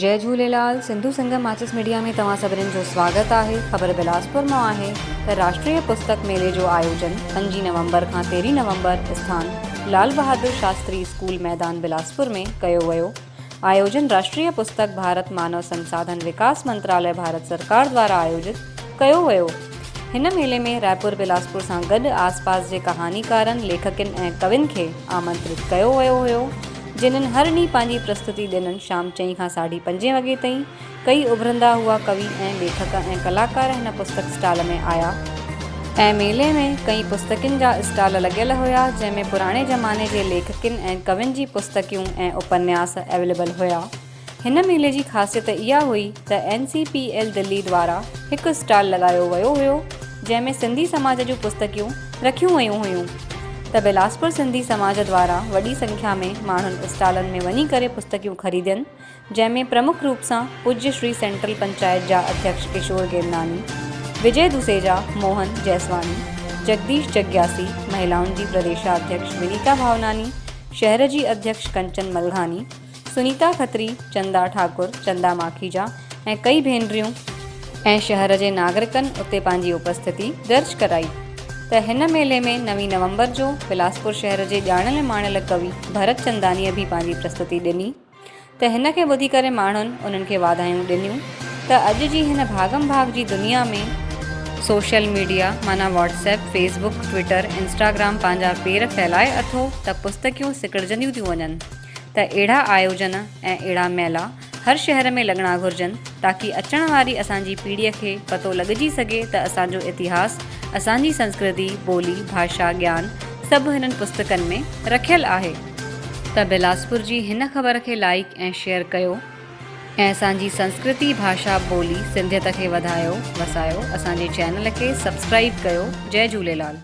جئي جهوليلال سنڌو سنگم ماچس ميڊيا ۾ توهان سڀنين جو سواگت آهي خبر بلاسپور مان آهي ته راشٽريه پستڪ ميلي جو آيوجن پنجين نومبر کان تيرهين نومبر اسٿان لال بهادر شاستري اسڪول ميدان بلاسپور ۾ ڪيو ويو آيوجن راشٽريه پستڪ ڀارت مانو سنساڌن وڪاس منتراليه ڀارت سرڪار دوارا آيوجت ڪيو ويو هن ميلي ۾ رائپور بلاسپور سان گڏ آس پاس جي ڪهاڻيڪارن ليکڪن ۽ ڪوين کي آمنترت ڪيو ويو هيو جنھن هر ڏينھن پنھنجي پرستتي ڏنن شام چئين کان ساڍي پنجين وڳي تائين ڪئي اڀرندا هئا ڪوي ۽ ليکڪ ۽ ڪلاڪار هن پستڪ اسٽال ۾ آيا ۽ ميلي ۾ ڪئين پستڪين جا اسٽال لڳيل هيا جنھن ۾ پراڻي زماني جي ليکڪن ۽ ڪوين جي پستڪيون ۽ اپنياس اويليبل هيا. هن ميلي جي خاصيت اها هئي ته N C P L Delhi دوارا هڪ اسٽال لڳايو ويو هيو جنهن ۾ سنڌي سماج جون پستڪيون رکيون ويون هيون ته بلاسپور سنڌي سماج دوارا وڏي سنکيا ۾ ماڻهن اسٽالن ۾ وڃي ڪري پستڪيون خريدين جنهن ۾ پرمک روپ سان پوڄ شري سينٽرل پنچائت جا اڌيڪش ڪشور گيمناني، وجي دوسيجا، موهن جيسواني، جگديش جگياسي، مهلائن جي پرديشا اڌيڪش ونيتا ڀاوناني، شهر جي اڌيڪش ڪنچن ملگهاني، سنيتا کتري، چندا ٺاڪر، چندا ماکيجا ۽ ڪئي ڀينريون ۽ شهر جي ناگرڪن اتي پنهنجي اپسٿتي درج ڪرائي ته هن ميلي ۾ نوين نومبر جو بلاسپور شهر جي ڄاڻيل ماڻيل ڪوي ڀرت چندانيء به پنهنجي پرستتي ڏني ته هن کي ٻڌي ڪري ماڻهن انهن کي واڌايون ڏنيون ته اڄ جي هن ڀاڳم ڀاڳ جي دنيا ۾ سوشل ميڊيا معنيٰ WhatsApp, Facebook, Twitter, Instagram پنهنجا پير ڦهلائي اٿو ته پستڪيون سڪڙجنديون ٿيون وڃن. ته اهڙا آيوجن ۽ اهڙا ميلا هر شهر ۾ لڳڻا گهرجن تاڪي اچڻ واري اسان جي پيڙهي کي پتو لڳجي سگهي ته اسان جو اتهاس، اسان جي سنسڪرتي، ٻولي، ڀاشا، گيان سڀ هنن پستڪن ۾ رکيل آهي. ته بلاسپور جي هن خبر کي لائيڪ ۽ شيئر ڪيو ۽ اسان جي سنسڪرتي، ڀاشا، ٻولي، سنڌيت کي وڌايو وسايو اسان جي چينل کي سبسڪرائيب ڪيو جئي جهوليلال.